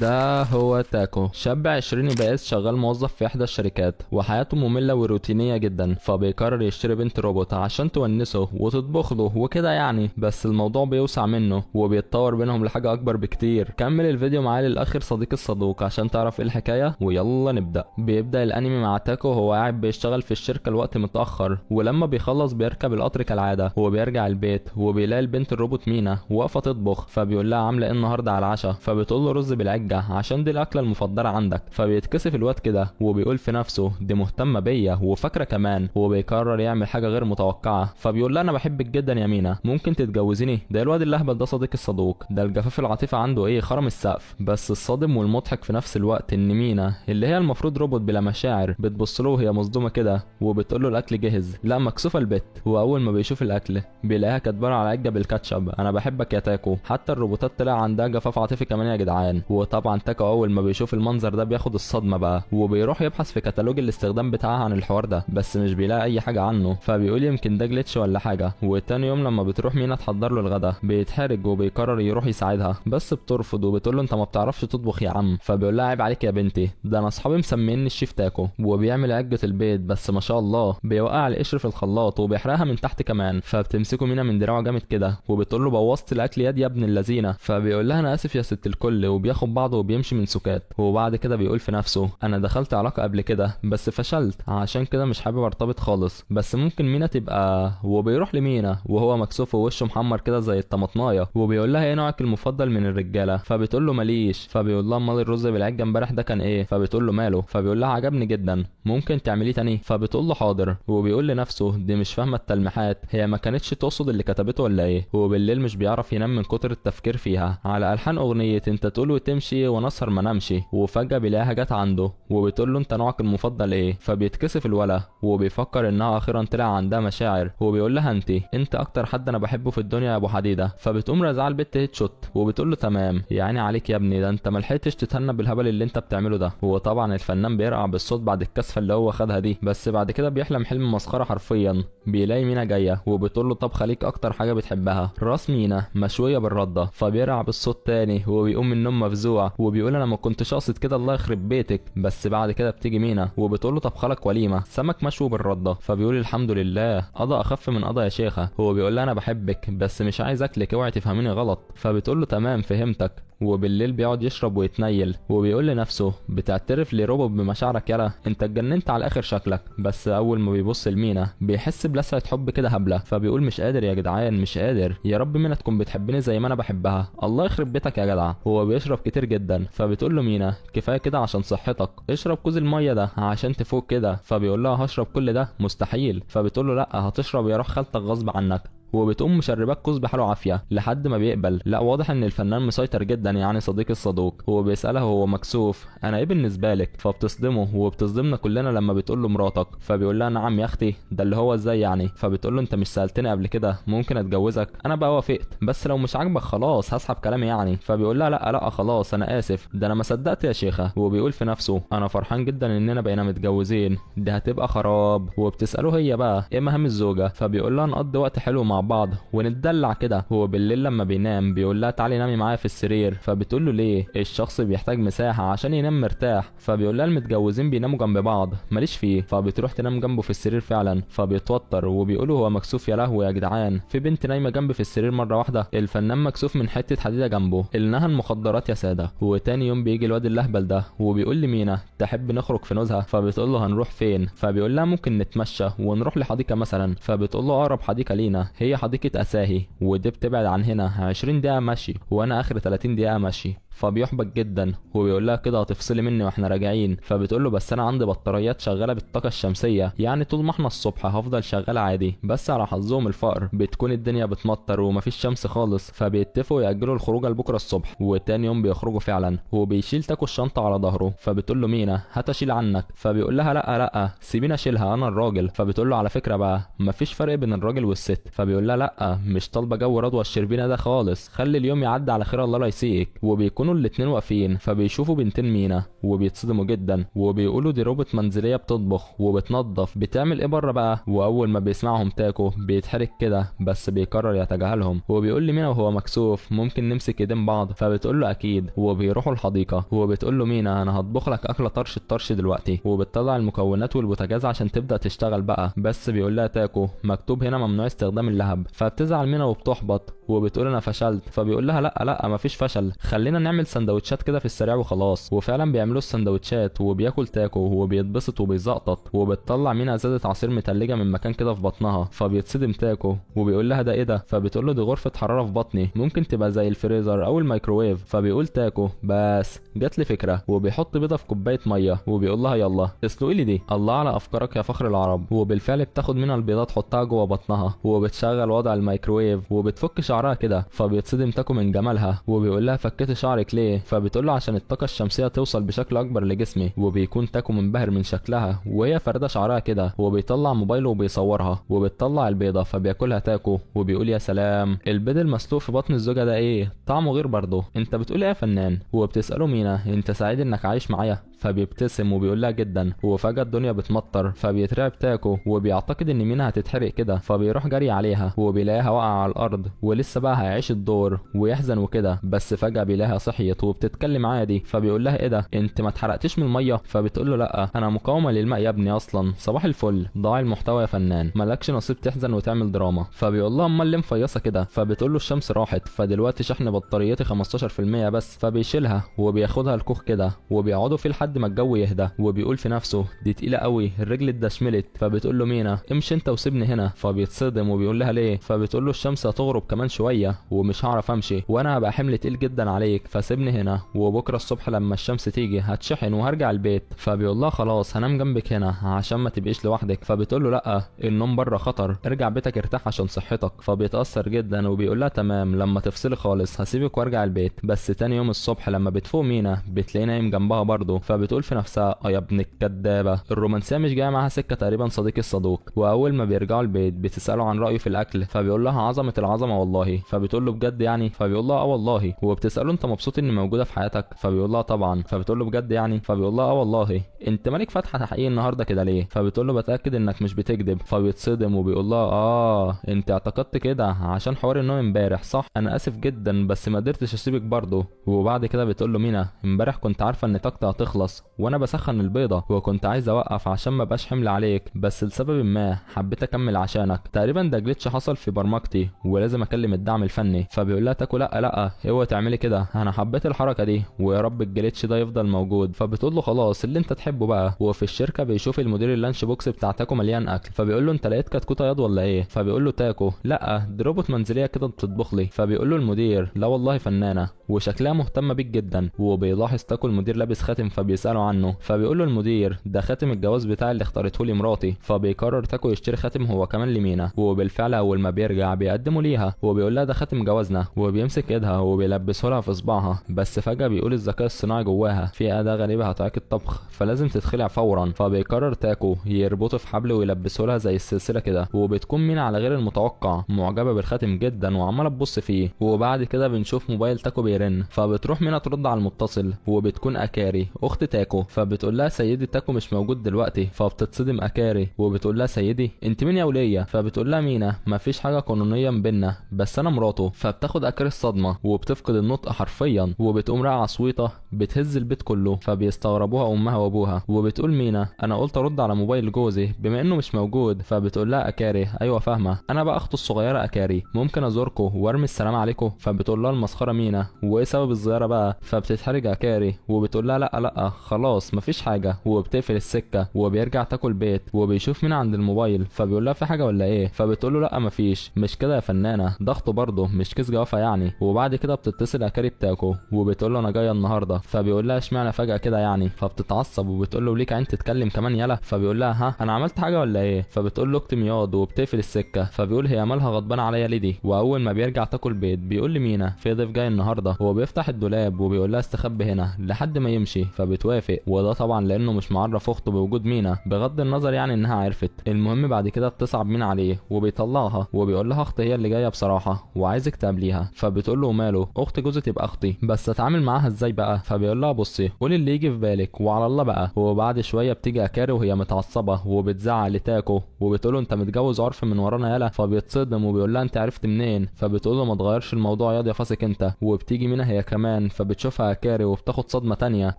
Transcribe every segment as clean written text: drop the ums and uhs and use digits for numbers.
ده هو تاكو، شاب 20 بائس شغال موظف في احدى الشركات، وحياته مملة وروتينية جدا، فبيقرر يشتري بنت روبوت عشان تونسه وتطبخ له وكده يعني. بس الموضوع بيوسع منه وبيتطور بينهم لحاجة اكبر بكتير. كمل الفيديو معايا للاخر صديقي الصدوق عشان تعرف ايه الحكاية، ويلا نبدأ. بيبدأ الانمي مع تاكو وهو قاعد بيشتغل في الشركة الوقت متأخر، ولما بيخلص بيركب القطر كالعادة وبيرجع البيت، وبيلاقي البنت الروبوت مينا واقفة تطبخ، فبيقول لها عاملة ايه النهاردة على العشاء؟ فبتقول له رز بالعجة عشان دي الاكلة المفضلة عندك. فبيتكسف الواد كده وبيقول في نفسه دي مهتمة بيا وفاكره كمان، وبيقرر يعمل حاجة غير متوقعه، فبيقول لها انا بحبك جدا يا مينا، ممكن تتجوزيني؟ ده الواد الاهبل ده صديق الصدوق، ده الجفاف العاطفي عنده ايه، خرم السقف. بس الصادم والمضحك في نفس الوقت ان مينا اللي هي المفروض روبوت بلا مشاعر بتبص له وهي مصدومة كده وبتقول له الاكل جهز. لا مكسوفه البت. واول ما بيشوف الاكل بيلاقيها كاتبه على عجة بالكاتشب انا بحبك يا تاكو. حتى الروبوتات طلع عندها جفاف عاطفي كمان يا جدعان. وطبعا تاكو اول ما بيشوف المنظر ده بياخد الصدمة بقى، وبيروح يبحث في كتالوج الاستخدام بتاعها عن الحوار ده، بس مش بيلاقي اي حاجة عنه، فبيقول يمكن ده glitch ولا حاجة. وتاني يوم لما بتروح مينا تحضر له الغدا بيتحرج وبيقرر يروح يساعدها، بس بترفض وبتقول له انت ما بتعرفش تطبخ يا عم. فبيقول لها عيب عليك يا بنتي، ده انا اصحابي مسميني الشيف تاكو. وبيعمل عجة البيض، بس ما شاء الله بيوقع القشر في الخلاط وبيحرقها من تحت كمان. فبتمسكه مينا من دراعه جامد كده وبتقول له بوظت الاكل يا ابن اللذينه. فبيقول لها انا اسف يا ست الكل، وبياخد بعضه وبيمشي من سكات. وبعد كده بيقول في نفسه انا دخلت علاقة قبل كده بس فشلت، عشان كده مش حابب ارتبط خالص، بس ممكن مينا تبقى. وبيروح لمينا وهو مكسوف ووشه محمر كده زي الطماطمايه، وبيقول لها ايه نوعك المفضل من الرجالة؟ فبتقول له ماليش. فبيقول لها امال الرز بالعجه امبارح ده كان ايه؟ فبتقول له ماله؟ فبيقول لها عجبني جدا، ممكن تعمليه تاني؟ فبتقول له حاضر. وبيقول لنفسه دي مش فاهمه التلميحات، هي ما كانتش تقصد اللي كتبته ولا ايه؟ وبالليل مش بيعرف ينام من كتر التفكير فيها، على الحان اغنية انت تقول وتمشي ونسهر ما نمشي. وفجاة بيلاقيها جت عنده وبتقول له انت نوعك المفضل ايه؟ فبيتكسف الولا وبيفكر انها اخيرا طلع عندها مشاعر، وبيقول لها انت اكتر حد انا بحبه في الدنيا يا ابو حديده. فبتقوم رازعه البت headshot وبتقول له تمام يعني عليك يا ابني، ده انت ما لحقتش تتهنى بالهبل اللي انت بتعمله ده. وطبعا الفنان بيرقع بالصوت بعد الكسفه اللي هو خدها دي، بس بعد كده بيحلم حلم مسخرة حرفيا. بيلاقي مينا جاية وبتقول له طب خليك اكتر حاجة بتحبها، راس مينا مشوية بالردة. فبيرقع بالصوت تاني وبيقوم من النوم مفزوع وبيقول انا ما كنتش اقصد كده، الله يخرب بيتك. بس بعد كده بتيجي مينا وبتقول له طب خلق وليمة سمك مشوي بالردة. فبيقول الحمد لله قضى اخف من قضى يا شيخه. هو بيقول لها انا بحبك بس مش عايز اكلك، اوعي تفهميني غلط. فبتقول له تمام فهمتك. وبالليل بيقعد يشرب ويتنيل وبيقول لنفسه بتعترف لروبوت بمشاعرك يالا، انت اتجننت على الاخر شكلك. بس اول ما بيبص لمينا بيحس بلسعه حب كده هبلة، فبيقول مش قادر يا جدعان مش قادر، يا رب مينا تكون بتحبني زي ما انا بحبها، الله يخرب بيتك يا جدع. هو بيشرب كتير جدا. فبتقول له مينا كفاية كده عشان صحتك، اشرب كوز المية ده عشان تفوق كده. فبيقول لها هشرب كل ده؟ مستحيل. فبتقول له لا هتشرب يا روح خالتك غصب عنك. وبتقوم مشرباك كوز بحاله عافية لحد ما بيقبل. لا واضح ان الفنان مسيطر جدا يعني صديق الصدوق. هو بيسالها وهو مكسوف انا ايه بالنسبة لك؟ فبتصدمه وبتصدمنا كلنا لما بتقول له مراتك. فبيقول لها نعم يا اختي، ده اللي هو ازاي يعني؟ فبتقول له انت مش سالتني قبل كده ممكن اتجوزك؟ انا بقى وافقت، بس لو مش عاجبك خلاص هسحب كلامي يعني. فبيقول لها لا لا خلاص انا اسف، ده انا ما صدقت يا شيخه. وبيقول في نفسه انا فرحان جدا اننا بقينا متجوزين، دي هتبقى خراب. وبتساله هي بقى ايه مهام الزوجة؟ فبيقول لها نقضي وقت حلو مع بعض ونتدلع كده. هو بالليل لما بينام بيقول لها تعالي نامي معايا في السرير. فبتقول له ليه؟ الشخص بيحتاج مساحة عشان ينام مرتاح. فبيقول لها المتجوزين بيناموا جنب بعض، ماليش فيه. فبتروح تنام جنبه في السرير فعلا. فبيتوتر وبيقول هو مكسوف يا لهوي يا جدعان، في بنت نايمة جنبي في السرير مرة واحدة. الفنان مكسوف من حتة حديده جنبه، انها المخدرات يا ساده. وتاني يوم بيجي الواد الاهبل ده وبيقول لمينا تحب نخرج في نزهه؟ فبتقول له هنروح فين؟ فبيقول لها ممكن نتمشى ونروح لحديقه مثلا. فبتقول له اقرب حديقة لينا هي حديقة أساهي، ودي بتبعد عن هنا 20 دقيقة مشي وانا اخر 30 دقيقة مشي. فبيحبط جدا وبيقول لها كده هتفصلي مني واحنا راجعين. فبتقول له بس انا عندي بطاريات شغالة بالطاقة الشمسية، يعني طول ما احنا الصبح هفضل شغالة عادي. بس على حظهم الفقر بتكون الدنيا بتمطر ومفيش شمس خالص، فبيتفقوا ياجلوا الخروجه لبكرة الصبح. وتاني يوم بيخرجوا فعلا وبيشيل تاكو الشنطة على ظهره. فبتقول له مينا هات اشيل عنك. فبيقول لها لا لا سيبيني اشيلها انا الراجل. فبتقول له على فكرة بقى مفيش فرق بين الراجل والست. فبيقول لها لا مش طالبه جو رضوى الشربينه ده خالص، خلي اليوم يعدي على خير الله لا يسيئك. وبيكون وبيكونوا الاتنين واقفين، فبيشوفوا بنتين مينا وبيتصدموا جدا وبيقولوا دي روبوت منزلية بتطبخ وبتنظف، بتعمل ايه بره بقى؟ واول ما بيسمعهم تاكو بيتحرك كده، بس بيقرر يتجاهلهم وبيقول لمينا وهو مكسوف ممكن نمسك ايدين بعض؟ فبتقول له اكيد. وبيروحوا الحديقة وبتقول له مينا انا هطبخ لك اكله طرش الطرش دلوقتي، وبتطلع المكونات والبوتاجاز عشان تبدا تشتغل بقى، بس بيقول لها تاكو مكتوب هنا ممنوع استخدام اللهب، فبتزعل مينا وبتحبط وبتقول انا فشلت، فبيقول لها لا لا مفيش فشل، خلينا نعمل سندوتشات كده في السريع وخلاص. وفعلا بيعملوا السندوتشات وبياكل تاكو وبيتبسط وبيزقطط، وبتطلع مينا ازازة عصير متلجه من مكان كده في بطنها، فبيتصدم تاكو وبيقول لها ده ايه ده؟ فبتقول له دي غرفة حرارة في بطني، ممكن تبقى زي الفريزر او الميكروويف. فبيقول تاكو بس جات لي فكرة، وبيحط بيضة في كوباية مية وبيقول لها يلا اسلقي لي دي، الله على افكارك يا فخر العرب. وبالفعل بتاخد منها البيضة تحطها جوه بطنها وبتشغل وضع الميكروويف وبتفك شعرها كده، فبيتصدم تاكو من جمالها وبيقول لها فكيتي شعرك ليه؟ فبتقول له عشان الطاقة الشمسية توصل بشكل اكبر لجسمي. وبيكون تاكو منبهر من شكلها وهي فارده شعرها كده، وبيطلع موبايله وبيصورها وبتطلع البيضة فبياكلها تاكو وبيقول يا سلام، البيض المسلوق في بطن الزوجة ده ايه طعمه غير برضه، انت بتقول ايه يا فنان؟ وبتساله مينا انت سعيد انك عايش معايا؟ فبيبتسم وبيقول لها جدا. وفجأة الدنيا بتمطر فبيترعب تاكو وبيعتقد ان مينا هتتحرق كده، فبيروح جري عليها وبيلاقيها واقعه على الارض ولسه بقى هيعيش الدور ويحزن وكده، بس فجأة بيلاقيها صحيت وبتتكلم عادي، فبيقول لها ايه ده انت ما اتحرقتيش من المية؟ فبتقول له لا انا مقاومة للماء يا ابني اصلا، صباح الفل ضاع المحتوى يا فنان، مالكش نصيب تحزن وتعمل دراما. فبيقول لها امال ليه مفيصه كده؟ فبتقول له الشمس راحت فدلوقتي شحن بطاريتي 15% بس. فبيشيلها وبياخدها الكوخ كده وبيقعدوا فيه لحد ما الجو يهدى، وبيقول في نفسه دي تقيلة قوي الرجل اتدشملت. فبتقول له مينا امشي انت وسيبني هنا، فبيتصدم وبيقول لها ليه؟ فبتقول له الشمس هتغرب كمان شوية ومش هعرف امشي وانا هبقى حمل تقيل جدا عليك، فسيبني هنا وبكره الصبح لما الشمس تيجي هتشحن وهرجع البيت. فبيقول لها خلاص هنام جنبك هنا عشان ما تبقيش لوحدك. فبتقول له لا النوم بره خطر، ارجع بيتك ارتاح عشان صحتك. فبيتاثر جدا وبيقول لها تمام لما تفصلي خالص هسيبك وارجع البيت. بس تاني يوم الصبح لما بتفوق مينا بتلاقيه نايم جنبها برضه، فبتقول في نفسها اه يا ابن الكدابه الرومانسية مش جاية معاها سكة تقريبا صديقي الصدوق. واول ما بيرجعوا البيت بتساله عن رايه في الاكل، فبيقول لها عظمه العظمة والله. فبتقول له بجد يعني؟ فبيقول لها اه والله. وبتساله انت مبسوط اني موجودة في حياتك؟ فبيقول لها طبعا. فبتقول له بجد يعني؟ فبيقول لها اه والله. انت مالك فاتحة تحقيق النهارده كده ليه؟ فبتقول له بتاكد انك مش بتكذب. فبيتصدم وبيقول لها اه انت اعتقدت كده عشان حوار النوم امبارح صح؟ انا اسف جدا بس ما قدرتش اسيبك برضه. وبعد كده بتقول له مينا امبارح كنت عارفه ان طاقتي هتخلص وانا بسخن البيضة وكنت عايز اوقف عشان ما بقاش حمل عليك، بس لسبب ما حبيت اكمل عشانك، تقريبا ده glitch حصل في برمجتي ولازم اكلم الدعم الفني. فبيقول لها تاكو لا لا اوعي تعملي كده، انا حبيت الحركة دي ويا رب ال glitch ده يفضل موجود. فبتقول له خلاص اللي انت تحبه بقى. وفي الشركة بيشوف المدير ال lunch box بتاع تاكو مليان اكل، فبيقول له انت لقيت كتكوته ياض ولا ايه؟ فبيقول له تاكو لا دي روبوت منزلية كده بتطبخ لي. فبيقول له المدير لا والله فنانة وشكلها مهتمة بيك جدا. وبيلاحظ تاكو المدير لابس خاتم فبيساله عنه، فبيقول له المدير ده خاتم الجواز بتاعي اللي اختارته لي مراتي. فبيقرر تاكو يشتري خاتم هو كمان لمينا، وبالفعل اول ما بيرجع بيقدمه ليها وبيقول لها ده خاتم جوازنا، وبيمسك ايدها وبيلبسه لها في صباعها. بس فجاة بيقول الذكاء الصناعي جواها في اداه غريبة هتعيق الطبخ فلازم تتخلع فورا. فبيقرر تاكو يربطه في حبل ويلبسه لها زي السلسلة كده، وبتكون مينا على غير المتوقع معجبه بالخاتم جدا وعماله تبص فيه. وبعد كده بنشوف موبايل تاكو بيرن، فبتروح مينا ترد على المتصل وبتكون اكاري اخت تاكو، فبتقول لها سيدي تاكو مش موجود دلوقتي. فبتتصدم اكاري وبتقول لها سيدي انت مين يا وليه؟ فبتقول لها مينا مفيش حاجة قانونية بينا بس انا مراته. فبتاخد اكاري الصدمة وبتفقد النطق حرفيا وبتقوم راقعه صويته بتهز البيت كله، فبيستغربوها امها وابوها. وبتقول مينا انا قلت ارد على موبايل جوزي بما انه مش موجود. فبتقول لها اكاري ايوه فاهمه انا بقى اخته الصغيرة اكاري ممكن ازوركم وارمي السلام عليكم؟ فبتقول لها المسخره مينا وايه سبب الزيارة بقى؟ فبتتحرج اكاري وبتقول لها لا لا خلاص مفيش حاجة، وبتقفل السكة. وبيرجع تاكو البيت وبيشوف مينا عند الموبايل، فبيقول لها في حاجة ولا ايه؟ فبتقول له لا مفيش، مش كده يا فنانة ضغطه برضه مش كيس جوافه يعني. وبعد كده بتتصل اكاري بتاكو وبتقول له انا جاية النهارده، فبيقول لها اشمعنى فجاة كده يعني؟ فبتتعصب وبتقول له ليك عين تتكلم كمان يلا؟ فبيقول لها ها انا عملت حاجة ولا ايه؟ فبتقول له اكتم ياض وبتقفل السكة. فبيقول هي مالها غضبانه عليا ليه دي؟ واول ما بيرجع تاكو البيت بيقول لمينا في ضيف جاي النهارده، وبيفتح الدولاب وبيقول لها استخبي هنا لحد ما يمشي. فبتوافق فبتوافق، وده طبعا لانه مش معرف اخته بوجود مينا بغض النظر يعني انها عرفت. المهم بعد كده بتصعب مينا عليه وبيطلعها وبيقول لها اختي هي اللي جاية بصراحة وعايزك تقابليها. فبتقول له ماله اخت جوزي تبقى اختي، بس اتعامل معاها ازاي بقى؟ فبيقول لها بصي قولي اللي يجي في بالك وعلى الله بقى. وبعد شوية بتيجي اكاري وهي متعصبه وبتزعق لتاكو وبتقول له انت متجوز عرف من ورانا يالا. فبيتصدم وبيقول لها انت عرفت منين؟ فبتقول له ما تغيرش الموضوع ياض يا فاسك انت. وبتيجي مينا هي كمان فبتشوفها اكاري وبتاخد صدمة تانية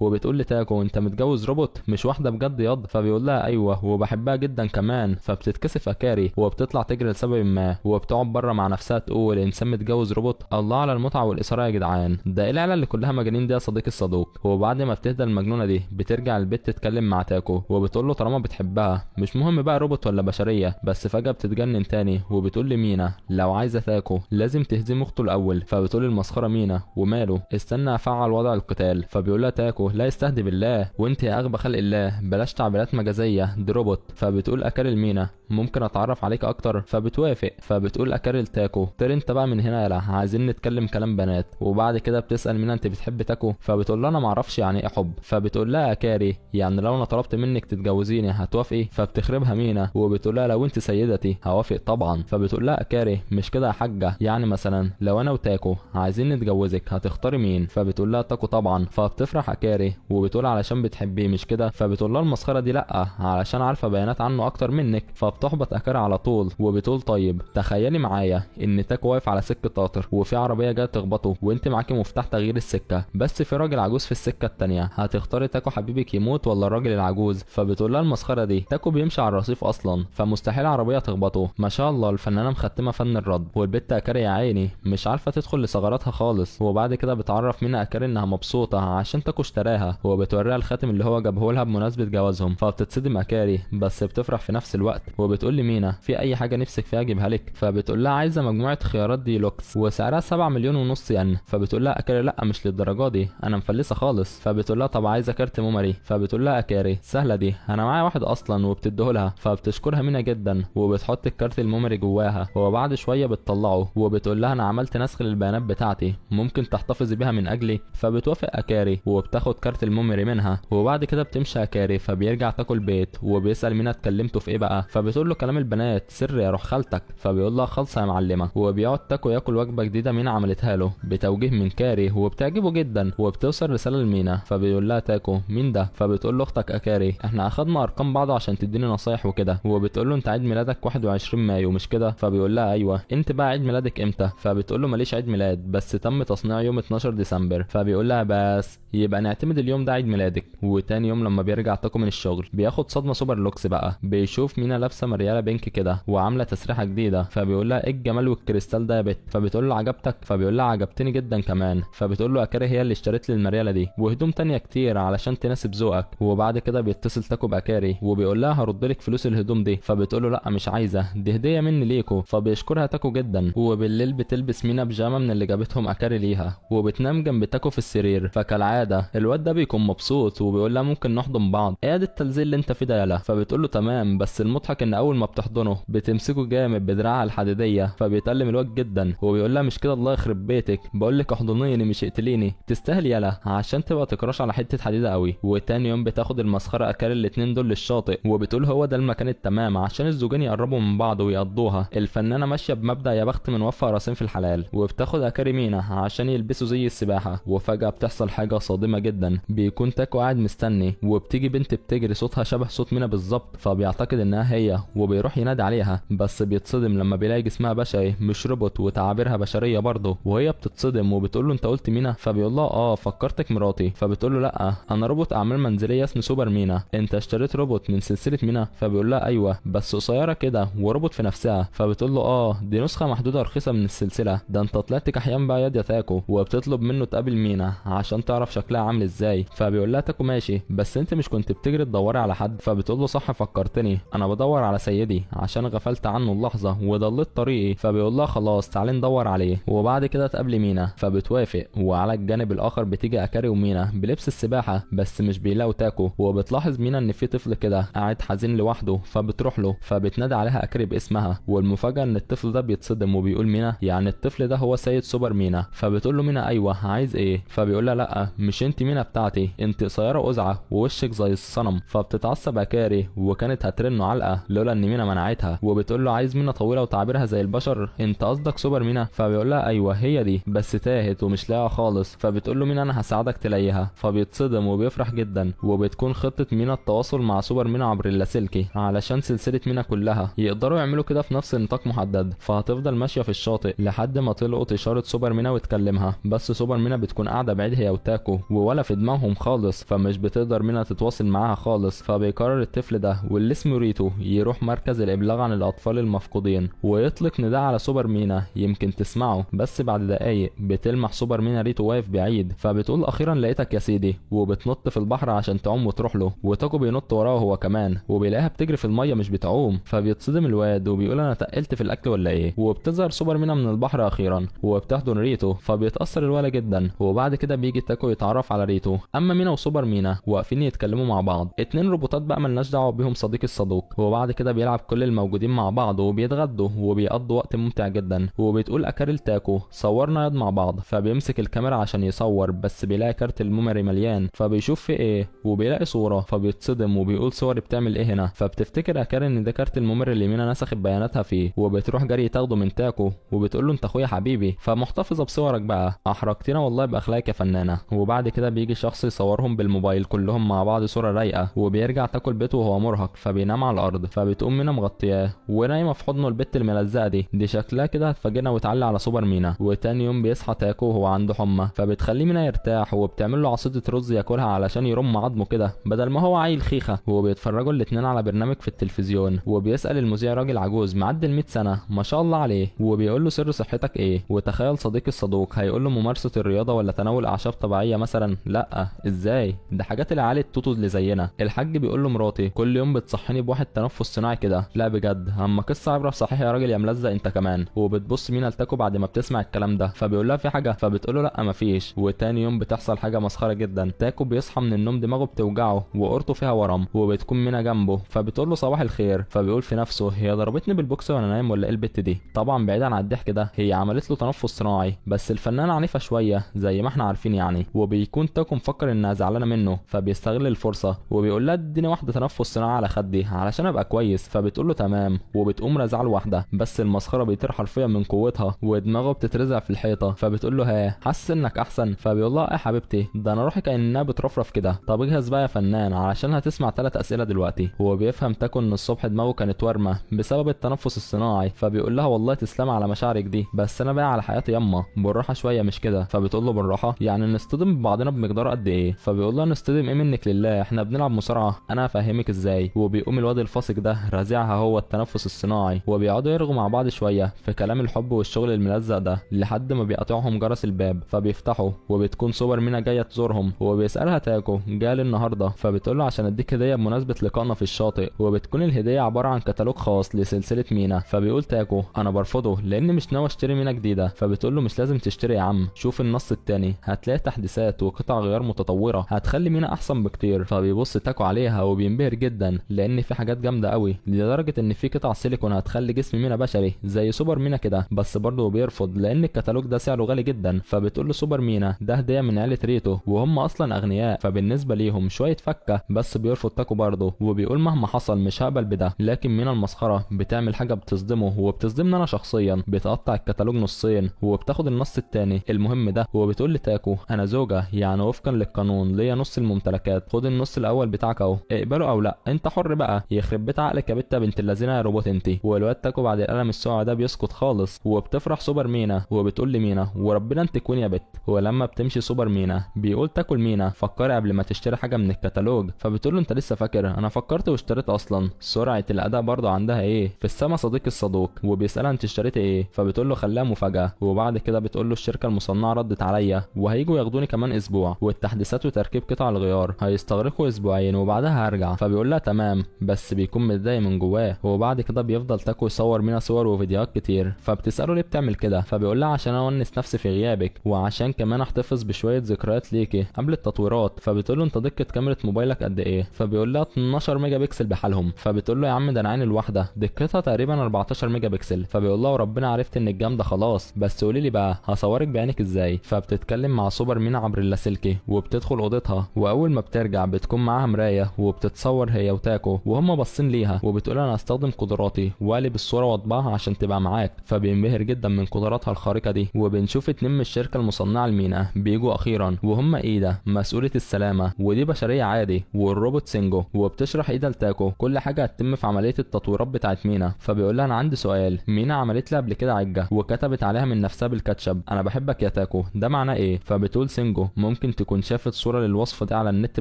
وبتقول لتاكو انت متجوز روبوت مش واحدة بجد ياض؟ فبيقول لها ايوه وبحبها جدا كمان. فبتتكسف اكاري وبتطلع تجري لسبب ما وبتقعد بره مع نفسها تقول انسان متجوز روبوت، الله على المتعة والاثارة يا جدعان، ده ايه العيلة اللي كلها مجانين دي يا صديقي الصدوق. وبعد ما بتهدى المجنونة دي بترجع البيت تتكلم مع تاكو وبتقول له طالما بتحبها مش مهم بقى روبوت ولا بشرية. بس فجاة بتتجنن تاني وبتقول لمينا لو عايزه تاكو لازم تهزم اخته الاول. فبتقول المسخره مينا وماله استنى افعل وضع القتال. فبيقول لها تاكو لا استهدي بالله وانت يا اغبى خلق الله بلاش تعبيرات مجازية دي روبوت. فبتقول اكاري لمينا ممكن اتعرف عليك اكتر؟ فبتوافق. فبتقول اكاري لتاكو طير انت بقى من هنا يلا عايزين نتكلم كلام بنات. وبعد كده بتسال مينا انت بتحب تاكو؟ فبتقول لها انا معرفش يعني ايه حب. فبتقول لها اكاري يعني لو انا طلبت منك تتجوزيني هتوافقي؟ فبتخربها مينا وبتقول لها لو انت سيدتي هوافق طبعا. فبتقول لها اكاري مش كده يا حاجة، يعني مثلا لو انا وتاكو عايزين نتجوزك هتختاري مين؟ فبتقول لها تاكو طبعا. فبتفرح اكاري وبتقول علشان بتحبيه مش كده؟ فبتقول لها المسخره دي لا علشان عارفه بيانات عنه اكتر منك. فبتحبط اكاري على طول وبتقول طيب تخيلي معايا ان تاكو واقف على سكة قطر وفي عربية جاية تخبطه وانت معاكي مفتاح تغيير السكة، بس في راجل عجوز في السكة الثانية، هتختاري تاكو حبيبك يموت ولا الراجل العجوز؟ فبتقول لها المسخره دي تاكو بيمشي على الرصيف اصلا فمستحيل عربية تخبطه. ما شاء الله الفنانة مختمه فن الرد. والبت اكاري يا عيني مش عارفه تدخل لثغراتها خالص. وبعد كده بتعرف مينا اكاري انها مبسوطة عشان تاكو اشتراها وبتوريها الخاتم اللي هو جابه لها بمناسبة جوازهم. فبتتصدم اكاري بس بتفرح في نفس الوقت وبتقول لمينا في اي حاجة نفسك فيها اجيبها لك؟ فبتقول لها عايزه مجموعة خيارات ديلوكس وسعرها 7.5 مليون ين. فبتقول لها اكاري لا مش للدرجة دي انا مفلسه خالص. فبتقول لها طب عايزه كارت memory؟ فبتقول لها اكاري سهلة دي انا معايا واحد اصلا وبتديه لها. فبتشكرها مينا جدا وبتحط الكارت ال memory جواها وبعد شوية بتطلعه وبتقول لها انا عملت نسخ للبيانات بتاعتي ممكن تحتفظي بيها من اجلي؟ فبتوافق اكاري وبتاخد كارت ال memory منها. وبعد كده بتمشي اكاري. فبيرجع تاكو البيت وبيسال مينا اتكلمتوا في ايه بقى؟ فبتقول له كلام البنات سر يا روح خالتك. فبيقول لها خالصة يا معلمه. وبيقعد تاكو ياكل وجبة جديدة مينا عملتها له بتوجيه من كاري وبتعجبه جدا. وبتوصل رسالة لمينا فبيقول لها تاكو مين ده؟ فبتقول له اختك اكاري احنا اخدنا ارقام بعض عشان تديني نصايح وكده. وبتقول له انت عيد ميلادك 21 مايو مش كده؟ فبيقول لها ايوه. انت بقى عيد ميلادك امتى؟ فبتقول له ماليش عيد ميلاد بس تم تصنيع يوم 12 ديسمبر. فبيقول لها بس يبقى نعتمد اليوم ده عيد ميلادك. وتاني يوم لما بيرجع تاكو من الشغل بياخد صدمة سوبر لوكس بقى، بيشوف مينا لابسه مرياله pink كده وعامله تسريحه جديدة. فبيقول لها ايه الجمال والكريستال ده يا بت؟ فبتقول له عجبتك؟ فبيقول لها عجبتني جدا كمان. فبتقول له اكاري هي اللي اشترت لي المرياله دي وهدوم تانية كتير علشان تناسب ذوقك. وبعد كده بيتصل تاكو باكاري وبيقول لها هرد لك فلوس الهدوم دي. فبتقول له لا مش عايزه دي هديه مني ليكو. فبيشكرها تاكو جدا. وبالليل بتلبس مينا بيجامه من اللي جابتهم اكاري ليها وبتنام جنب تاكو في السرير. فكالعاده الواد ده بيكون مبسوط وبيقول لها ممكن نحضن بعض، ايه ده التلزيق اللي انت فيه ده يالا؟ فبتقول له تمام. بس المضحك ان اول ما بتحضنه بتمسكه جامد بدراعها الحديدية فبيتألم الواد جدا وبيقول لها مش كده الله يخرب بيتك بقول لك احضنيني مش اقتليني تستاهل يالا عشان تبقى تكراش على حتة حديده قوي. وتاني يوم بتاخد المسخره اكاري الاتنين دول للشاطئ وبتقول هو ده المكان التمام عشان الزوجين يقربوا من بعض ويقضوها. الفنانة ماشية بمبدا يا بخت من وفق راسين في الحلال. وبتاخد اكاري مينا عشان يلبسوا زي السباحة. وفجاة بتحصل حاجة صادمه جدا، بيكون تاكو قاعد مستني وبتيجي بنت بتجري صوتها شبه صوت مينا بالظبط فبيعتقد انها هي وبيروح ينادي عليها. بس بيتصدم لما بيلاقي جسمها بشري مش روبوت وتعابيرها بشرية برضه. وهي بتتصدم وبتقول له انت قلت مينا؟ فبيقول لها اه فكرتك مراتي. فبتقول له لا انا روبوت اعمال منزلية اسمه سوبر مينا، انت اشتريت روبوت من سلسلة مينا؟ فبيقول لها ايوه بس قصيرة كده وروبوت في نفسها. فبتقول له اه دي نسخه محدودة رخيصة من السلسلة، ده انت طلعت كحيان بقى يا تاكو. وبتطلب منه تقابل مينا عشان تعرف شكلها عامل ازاي. فبيقول لها تاكو ماشي بس انت مش كنت بتجري تدوري على حد؟ فبتقول له صح فكرتني انا بدور على سيدي عشان غفلت عنه اللحظة وضليت طريقي. فبيقول لها خلاص تعالي ندور عليه. وبعد كده تقابل مينا فبتوافق. وعلى الجانب الاخر بتيجي اكاري ومينا بلبس السباحة بس مش بيلاقوا تاكو. وبتلاحظ مينا ان في طفل كده قاعد حزين لوحده فبتروح له فبتنادي عليها اكاري باسمها. والمفاجاه ان الطفل ده بيتصدم وبيقول مينا يعني الطفل ده هو سيد سوبر مينا؟ فبتقول له مينا ايوه عايز ايه؟ فبيقول لها لا مش انت مينا بتاعتي، انت قصيرة قزعة ووشك زي الصنم. فبتتعصب اكاري وكانت هترنه علقه لولا ان مينا منعتها، وبتقول له عايز مينا طويلة وتعبيرها زي البشر، انت قصدك سوبر مينا؟ فبيقول لها ايوه هي دي، بس تاهت ومش لاقيها خالص. فبتقول له مينا انا هساعدك تلاقيها، فبيتصدم وبيفرح جدا. وبتكون خطه مينا التواصل مع سوبر مينا عبر اللاسلكي علشان سلسلة مينا كلها يقدروا يعملوا كده في نفس نطاق محدد. فهتفضل ماشية في الشاطئ لحد ما تلقط اشارة سوبر مينا وتكلمها، بس سوبر مينا بتكون قاعدة بعيد هي وتاكو وولا في دماغهم خالص، فمش بتقدر مينا تتواصل معاها خالص. فبيقرر الطفل ده واللي اسمه ريتو يروح مركز الابلاغ عن الاطفال المفقودين ويطلق نداء على سوبر مينا يمكن تسمعه. بس بعد دقايق بتلمح سوبر مينا ريتو واقف بعيد، فبتقول اخيرا لقيتك يا سيدي، وبتنط في البحر عشان تعوم وتروح له، وتاكو بينط وراه هو كمان، وبيلاقيها بتجري في المية مش بتعوم. فبيتصدم الواد وبيقول انا تقلت في الاكل ولا ايه. وبتظهر سوبر مينا من البحر اخيرا وبتحضن ريتو، فبيتاثر الولد جدا. وبعد كده بيجي تاكو يتعرف على ريتو. اما مينا وسوبر مينا واقفين يتكلموا مع بعض، اتنين روبوتات بقى ملناش دعوه بيهم صديقي الصدوق. وبعد كده بيلعب كل الموجودين مع بعض وبيتغدوا وبيقضوا وقت ممتع جدا. وبتقول اكاري لتاكو صورنا يد مع بعض، فبيمسك الكاميرا عشان يصور، بس بيلاقي كارت ال memory مليان، فبيشوف في ايه وبيلاقي صوره، فبيتصدم وبيقول صوري بتعمل ايه هنا. فبتفتكر اكاري ان ده كارت ال memory اللي مينا نسخت بياناتها فيه، وبتروح جري تاخده من تاكو وبتقول له انت اخويا حبيبي فمحتفظه بصورك بقى، احرجتنا والله باخلاقك يا فنانة. وبعد كده بيجي شخص يصورهم بالموبايل كلهم مع بعض صوره رايقة، وبيرجع تاكو بيته وهو مرهق فبينام على الارض. فبتقوم مينا مغطياه ونايمه في حضنه البت الملزقه دي شكلها كده هتفاجئنا وتعلي على سوبر مينا. وتاني يوم بيصحى تاكو وهو عنده حمى، فبتخليه مينا يرتاح وبتعمل له عصيده رز ياكلها علشان يرم عظمه كده بدل ما هو عيل خيخه. وبيتفرجوا الاتنين على برنامج في التلفزيون، وبيسال المذيع راجل عجوز معدي ال 100 سنة ما شاء الله عليه، وبيقول له سر صحتك ايه. وتخيل صديقي الصدوق هيقول له ممارسة الرياضة ولا تناول اعشاب طبيعية مثلا؟ لا ازاي، ده حاجات العيال التوتو اللي زينا. الحاج بيقول له مراتي كل يوم بتصحيني بواحد تنفس صناعي كده، لا بجد اما قصة عبره صحيح يا راجل يا ملزق انت كمان. وبتبص مينا لتاكو بعد ما بتسمع الكلام ده، فبيقول لها في حاجة، فبتقول له لا مفيش. وتاني يوم بتحصل حاجة مسخرة جدا، تاكو بيصحى من النوم دماغه بتوجعه وقورته فيها ورم، وبتكون مينا جنبه فبتقول له صباح الخير، فبيقول في نفسه هي ضربتني بالبوكس وانا نايم ولا ايه البت دي. طبعا بعيدا عن الضحك ده هي عملت له تنفس صناعي، بس الفنانة عنيفة شوية زي ما احنا عارفين يعني. وبيكون تاكو مفكر انها زعلانة منه، فبيستغل الفرصة وبيقول لها اديني واحدة تنفس صناعي على خدي علشان ابقى كويس، فبتقول له تمام، وبتقوم رازعه لوحده. بس المسخره بيطير حرفيا من قوتها ودماغه بتترزع في الحيطة، فبتقول له ها حاسس انك احسن؟ فبيقول لها يا حبيبتي ده انا روحي كانها بترفرف كده، طب اجهز بقى يا فنان علشان هتسمع 3 اسئلة دلوقتي. هو بيفهم تاكو ان الصبح دماغه كانت وارمه بسبب التنفس الصناعي، فبيقول لها والله تسلم على مشاعرك دي، بس انا بقى على حياتي ياما بالراحة شوية مش كده. فبتقول له بالراحة يعني نصطدم ببعضنا بمقدار قد ايه؟ فبيقول لها نصطدم ايه منك لله، احنا بنلعب مصارعه، انا هفهمك ازاي. وبيقوم الواد الفاسق ده رازعها هو التنفس الصناعي، وبيقعدوا يرغوا مع بعض شوية في كلام الحب والشغل الملزق ده لحد ما بيقطعهم جرس الباب، فبيفتحوا وبتكون سوبر مينا جاية تزورهم. وبيسالها تاكو جالي النهارده؟ فبتقول له عشان اديك هديه بمناسبة لقائنا في الشاطئ، وبتكون الهدية عبارة عن كتالوج خاص لسلسلة مينا. فبيقول تاكو انا برفضه لان مش ناوي اشتري مينا جديدة، فبتقول له مش لازم تشتري يا عم، شوف النص التاني هتلاقي تحديثات وقطع غيار متطورة هتخلي مينا احسن بكتير. فبيبص تاكو عليها وبينبهر جدا لان في حاجات جامدة قوي، لدرجة ان في قطع سيليكون هتخلي جسم مينا بشري زي سوبر مينا كده، بس برضه بيرفض لان الكتالوج ده سعره غالي جدا. فبتقول له سوبر مينا ده هديه من عيله ريتو وهم اصلا اغنياء، فبالنسبه ليهم شوية فكه، بس بيرفض تاكو برضه وبيقول مهما حصل مش هقبل بده. لكن مينا المسخره بتعمل حاجة بتصدمه وبتصدمني انا شخصيا، بتقطع الكتالوج نصين وبتاخد النص التاني المهم ده، وبتقول لتاكو انا زوجه يعني وفقا للقانون ليا نص الممتلكات، خد النص الاول بتاعك اهو، اقبله او لا انت حر بقى، يخرب بيت عقلك يا بت بنت اللذينه يا روبوت انت. والواد تاكو بعد القلم الساقع ده بيسكت خالص، وبتفرح سوبر مينا وبتقول لمينا وربنا انت queen يا بت. ولما بتمشي سوبر مينا بيقول تاكو لمينا فكري قبل ما تشتري حاجة من الكتالوج، فبتقول له انت لسه فاكر انا فكرت واشتريت اصلا. سرعة الاداء برضه عندها ايه في السما صديقي الصدوق. وبيسالها انت اشتريتي ايه؟ فبتقول له خليها مفاجاة. وبعد كده بتقول له الشركة المصنعة ردت عليا وهيجوا ياخدوني كمان اسبوع، والتحديثات وتركيب قطع الغيار هيستغرقوا اسبوعين وبعدها هرجع. فبيقول لها تمام، بس بيكون متضايق من جواه. وبعد كده بيفضل تاكو يصور مينا صور وفيديوهات كتير، فبتساله ليه بتعمل كده؟ فبيقول لها عشان اونس نفسي في غيابك وعشان كمان احتفظ بشوية ذكريات ليكي قبل التطويرات. فبتقول له انت دقه كاميرا موبايلك قد ايه؟ فبيقول لها 12 ميجا بكسل بحالهم. فبتقول له يا عم ده انا عيني الواحدة دقتها تقريبا 14 ميجا بكسل. فبيقول لها وربنا عرفت انك جامدة خلاص، بس قولي لي بقى هصورك بعينك ازاي؟ فبتتكلم مع سوبر مينا عبر عبر اللاسلكي وبتدخل اوضتها، واول ما بترجع بتكون معاها مراية وبتتصور هي وتاكو وهم باصين ليها، وبتقول انا هستخدم قدراتي واقلب الصورة واطبعها عشان تبقى معاك. فبينبهر جدا من قدراتها الخارقة دي. وبنشوف 2 من الشركة المصنعة لمينا بيجوا اخيرا، وهم ايدا مسؤولة السلامة ودي بشرية عادي، والروبوت سينجو. وبتشرح ايدا لتاكو كل حاجة هتتم في عملية التطويرات بتاعت مينا. فبيقول لها انا عندي سؤال، مينا عملت لي قبل كده عجة وكتبت عليها من نفسها بالكاتشب انا بحبك يا تاكو، ده معناه ايه؟ فبتقول سينجو ممكن تكون شافت صوره للوصفه دي على النت